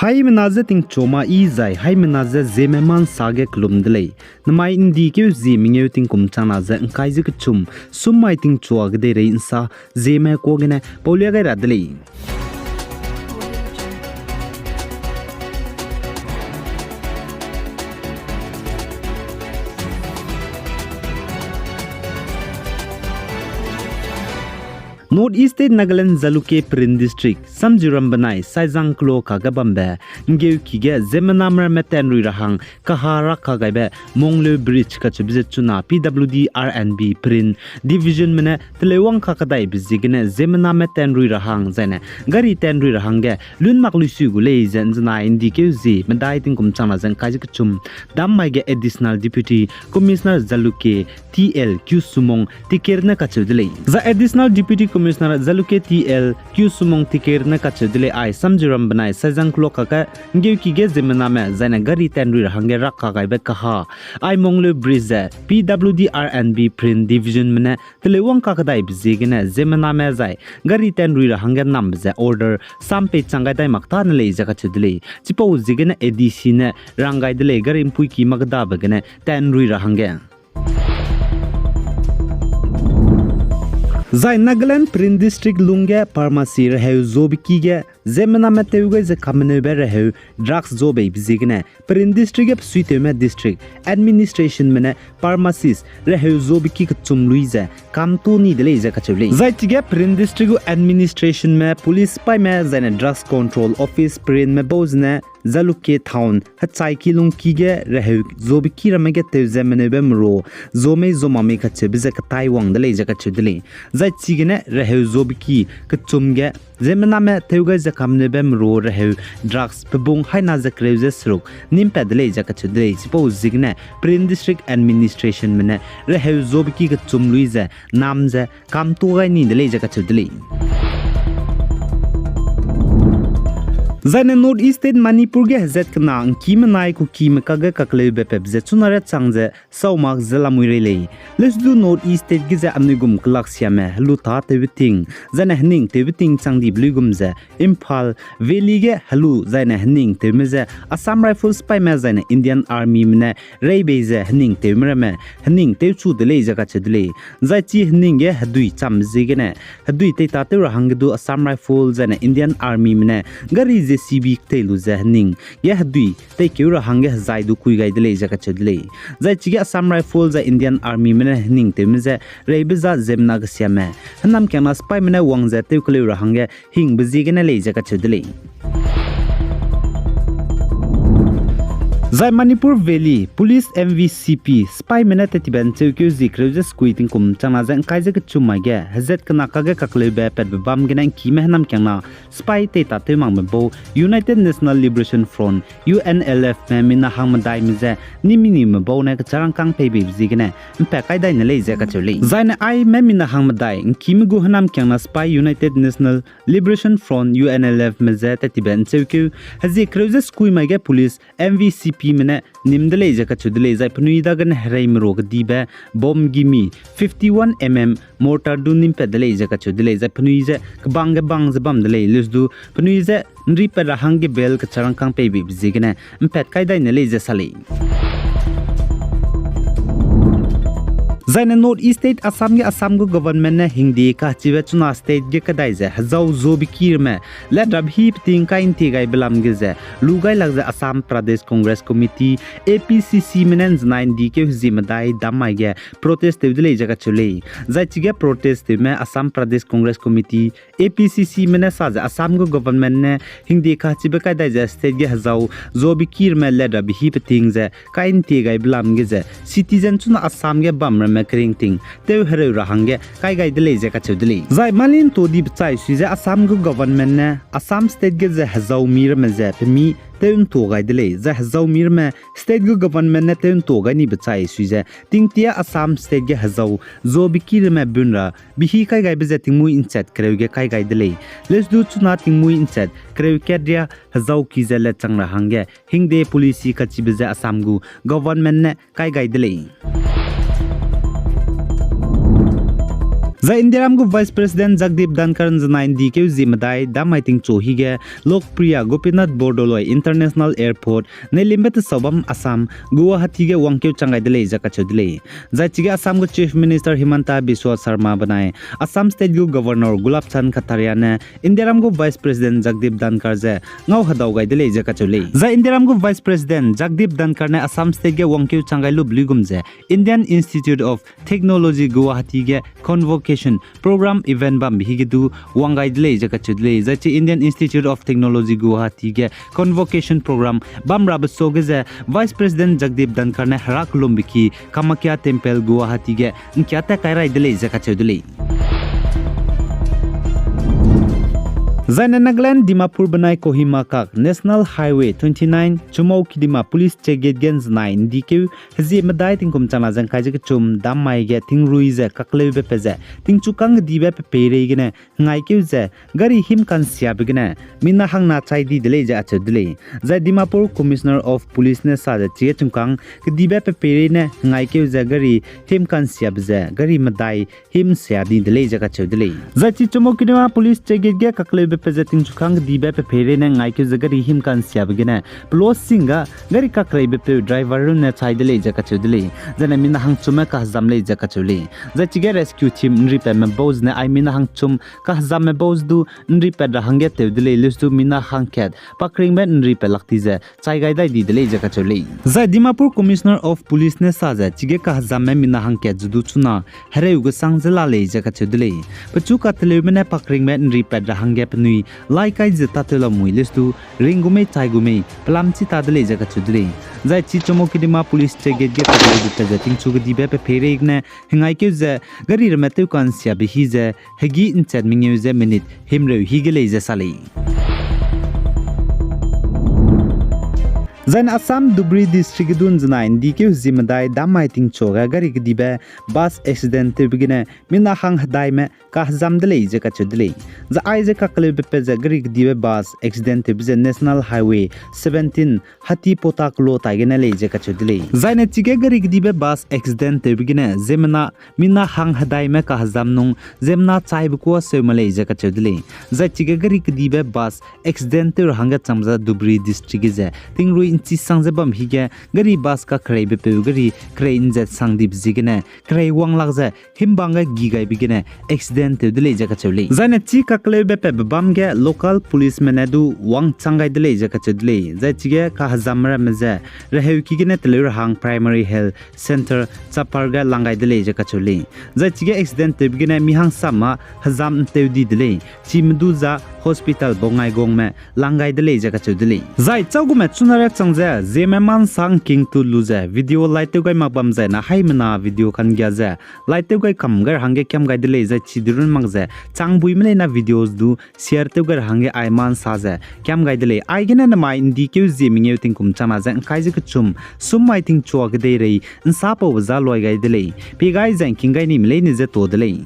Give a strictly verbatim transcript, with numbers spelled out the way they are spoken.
Haimena je tingchuame i zai haimena je Zeme mâ ’nsa ge kelum de lei. Namai ’ndi keu zie mengeu tingkum changna ze ’ngkai ze kechum, summai tingchua kedeirei ’nsa Zeme kuâ gene paulia gai ra de lei. North East State Nagaland Jalukie Peren District, Samjiram benai Saizang kelo kage bambe ’nggeuki ge ziemmename ramme tanrui ra hang kaha rakagaibe Mongleu Bridge kacheube ze chuna P W D R and B Peren Divisionme ne teleuwang kakadaibe ziegene ziemmename tanrui ra hang zaine gari tanrui ra hangge lun mak luisui gu lei ze ’nzenai ’ndi keu zie medai tingkum changna ze ’ngkai ze kechum dam mai ge Additional Deputy Commissioner Jalukie T L Kyusumong Tikir ne kacheu de lei. Zai Additional Deputy Commissioner Jalukie T L Kyusumong Tikir ne kacheu de lei, ai Samjiram benai Saizang kelo kage ’nggeuki ge ziemmename zaine gari tanrui ra hangge rakagaibe kaha ai Mongleu Bridge ze P W D R and B Peren Divisionme ne teleuwang kakadaibe ziegene ziemmename zai gari tanrui ra hangge ’nnambe ze order sam pei chang gai dai mak tâne lei ze kacheu de lei. Chipau ziegene A D C ne rang gai de lei gari ’mpuiki makdabe gene tanrui ra hangge. Zai Nagaland Peren District lungge pharmacy reheu zobeki ge ziemmename tew gai ze kameneube reheu drugs zobeibe ziegene Peren District ge besuitewme District Administrationme ne pharmacist reheu zobeki kechum lui ze kamtu ni de lei ze kacheu lei. Zai chige Peren District gu Administrationme, police sipaime zaine Drugs Control Office Perenme bau zene Jalukie Town hechaiki lungki ge reheu zobeki ramme ge tew ze meneube meru zo mei zo mak mei kacheube ze katai wang de lei ze kacheu de lei. Zai chigene reheu zobeki kechum ge ziemmename tew gai ze kameneube meru reheu drugs pebung haina ze kereu ze seruk nimpat de lei ze kacheu de lei. Chipau ziegene Peren District Administrationme ne reheu zobeki kechum lui ze nam ze kamtu gai ni de lei ze kacheu de lei. Zaine North East State Manipur ge hezat kena ’ngkime nai Kukime kage kakleube pep ze chuna re chang ze sau mak ze lamui rei lei. Leusdu North East State ge ze anui gum kelaksiame helu tâtewbe ting zaine heningtewbe ting chang dibe luigum ze Imphal Valley ge helu zaine heningtewme ze Assam Rifles sipaime zaine Indian Armyme ne reibei ze heningtewme ramme heningtewchu de lei ze kacheu de lei. Zai chi hening ge hedui cham ziegene hedui teitatew ra hangge du Assam Rifle zaine Indian Armyme ne gari J C B ketei lu ze hening ge hedui teikeu ra hangge hezai du kui gai de lei ze kacheu de lei. Zai chige Assam Rifle zai Indian Armyme ne heningtewme ze reibe za ziemmena kesiame hênamkiangna sipaime ne wang ze tew keleu ra hangge hingbe ziegene lei ze kacheu de lei. Zai Manipur Valley Police M V C P sipaime ne tettibe ’ncheukeu zie kereu ze sekui tingkum changna ze ’ngkai ze kechum mai ge hezat kena kage kakleube patbe bam gene ’ngkime hênamkiangna sipai teitatew makme bau United National Liberation Front, U N L Fme mina hangmedaime ze ni minime bau ne kecharangkâng peibeibe ziegene ’mpat kai dai ne lei ze kacheu lei. Zaine aime mina hangmedai ’ngkime gu hênamkiangna sipai United National Liberation Front, U N L Fme ze tettibe ’ncheukeu hezie kereu ze sekui mai ge police M V C Pme ne nim de lei ze kacheu de lei. Zai penui dagene hereime ru kedibe bomb gimi fifty-one M M mortar du nimpat de lei ze kacheu de lei. Zai penui ze kebang ge bang ze bam de lei. Leusdu penui ze ’nripat ra hangge bel kecharangkâng peibeibe ziegene ’mpat kai dai ne lei ze sa lei. Zaine North East State Assam ge Assam gu government ne hingde kachibe chuna state ge kadai ze hezau zobeki ramme lat rabe hî peting kai ’ntie gaibe lam ge ze lu gailak ze Assam Pradesh Congress Committee, A P C Cme ne ’nzenai ’ndi keu hezie medai dam mai ge protest tew de lei ze kacheu lei. Zai chige protest tewme Assam Pradesh Congress Committee, A P C Cme ne sa ze Assam gu government ne hingde kachibe kai dai ze state ge hezau zobeki ramme lat rabe hî peting ze kai ’ntie gaibe lam ge ze citizen chuna Assam ge bam ramme keringting tew hereu ra hangge kai gai de lei ze kacheu de lei. Zai mali ’nto dibe chai sui ze Assam gu government ne Assam state ge ze hezau mi ramme ze pemi tew ’nto gai de lei. Zai hezau mi ramme state gu government ne tew ’nto gai nibe chai sui ze tingtie Assam state ge hezau zobeki ramme bun ra bihî kai gaibe ze tingmuî ’nchat kereu ge kai gai de lei. Leusdu chuna tingmuî ’nchat kereu kat ria hezau ki ze latchang ra hangge hingde policy kachibe ze Assam gu government ne kai gai de lei. Zai Indiaram gu Vice President Jagdeep Dhankhar nzenai ndikeu zie medai dam mai tingchu hige Lokpriya Gopinath Bordoloi International Airport neilimbe tesau bam Assam Guwahati ge wangkeu chang gai de lei ze kacheu de lei. Zai chige Assam gu Chief Minister Himanta Biswa Sarma benai Assam State gu Governor Gulab Chand Kataria ne Indiaram gu Vice President Jagdeep Dhankhar ze ngau hedau gai de lei ze kacheu lei. Zai Indiaram gu Vice President Jagdeep Dhankhar ne Assam State ge wangkeu chang gai lube luigum ze Indian Institute of Technology Guwahati ge convocation program event bambe hige du wang gai de lei ze kacheu de lei. Zai chi Indian Institute of Technology Guwahati ge convocation program bam rabe suage ze Vice President Jagdeep Dhankhar ne Hera kelumbe ki Kamakhya Temple Guwahati ge ngkia tat kai rai de lei ze kacheu de lei. Zaine Nagaland Dimapur benai Kohima kak National Highway twenty-nine Chumoukedima Police Check Gate ge nzenai ndikeu hezie medai tingkum changna ze ngkai ze kechum dam mai ge tingrui ze kakleube pe ze tingchukâng kedibe pe peireigene ngaikeu ze gari himkansiabe gene mina hangna chai di de lei ze acheu de lei. Zai Dimapur Commissioner of Police ne sa ze chige chungkâng kedibe pe peirei ne ngaikeu ze gari himkansiabe ze gari medai himsia di de lei ze kacheu de lei. Zai chi Chumoukedima Police Check Gate ge kakleube pe ze tingchukâng kedibe pe peirei ne ngaikeu ze gari himkansiabe gene pelo singga gari kakreibepeu driver runne chai de lei ze kacheu de lei. Zaine mina hangchumme kahezam lei ze kacheu lei. Zai chige rescue team nripatme bau zene ai mina hangchum kahezamme bau ze du nripat ra hangge tew de lei, leuse du mina hangkat pakringbe nripat lak di ze chai gai dai di de lei ze kacheu lei. Zai Dimapur Commissioner of Police ne sa ze chige kahezamme mina hangkat ze du chuna hereu gesang ze la lei ze kacheu de lei. Pechu kateleume ne pakringbe nripat ra hangge penui lai kai ze tâtew lamui leuse du ring gu mei chai gu mei pelam chi ta de lei ze kacheu de lei. Zai chi Chumoukedima Police Check Gate ge kakleube pe ze tingchu kedibe pe peireigene hengaikeu ze gari ramme tewkansiabe hi ze hegî nchat mengeu ze minute himreu hige lei ze sa lei. Zaine Assam Dhubri District ge du nzenai ndikeu hezie medai dam mai tingchuage gari kedibe bus accident tewbe gene mina hang hedaime kahezam de lei ze kacheu de lei. Zai aize kakleube pe ze gari kedibe bus accident tewbe ze National Highway seventeen Hatipota kelo tai gene lei ze kacheu de lei. Zaine chige gari kedibe bus accident tewbe gene ziemmena mina hang hedaime kahezam nung ziemmena chaibe kuâ seu ma lei ze kacheu de lei. Zai chige gari kedibe bus accident tew ra hangge changbe ze Dhubri District ge ze tingrui nchisang ze bam hige gari bus kakreibepeu gari kerei nzat sang dibe ziegene kerei wang lak ze himbang ge gi gaibe gene accident tew de lei ze kacheu lei. Zaine chi kakleube pe bebâm ge local policeme ne du wangchang gai de lei ze kacheu de lei. Zai chige kahezamme ramme ze reheuki gene teleu ra hang Primary Health Centre Chapar ge lang gai de lei ze kacheu lei. Zai chige accident tewbe gene mi hangsam ma hezam ntew di de lei. Chime du za hospital Bongaigongme lang gai de lei ze kacheu de lei. Zai châugume chuna riak chang ze ziemme ma nsang king tu lu ze video like tew gai mak bam zaine haimena video kanggia ze like tew gai kam gai ra hangge kiam gai de lei. Zai chi du run mak ze changbuime leina videos du share tew gai ra hangge ai ma nsa ze kiam gai de lei. Aigene nemai ndikeu zie mengeu tingkum changna ze ngkai ze kechum sum mai tingchua kedeirei nsapaube za luai gai de lei. Pie gai ze ngking gai nime leine ze to de lei.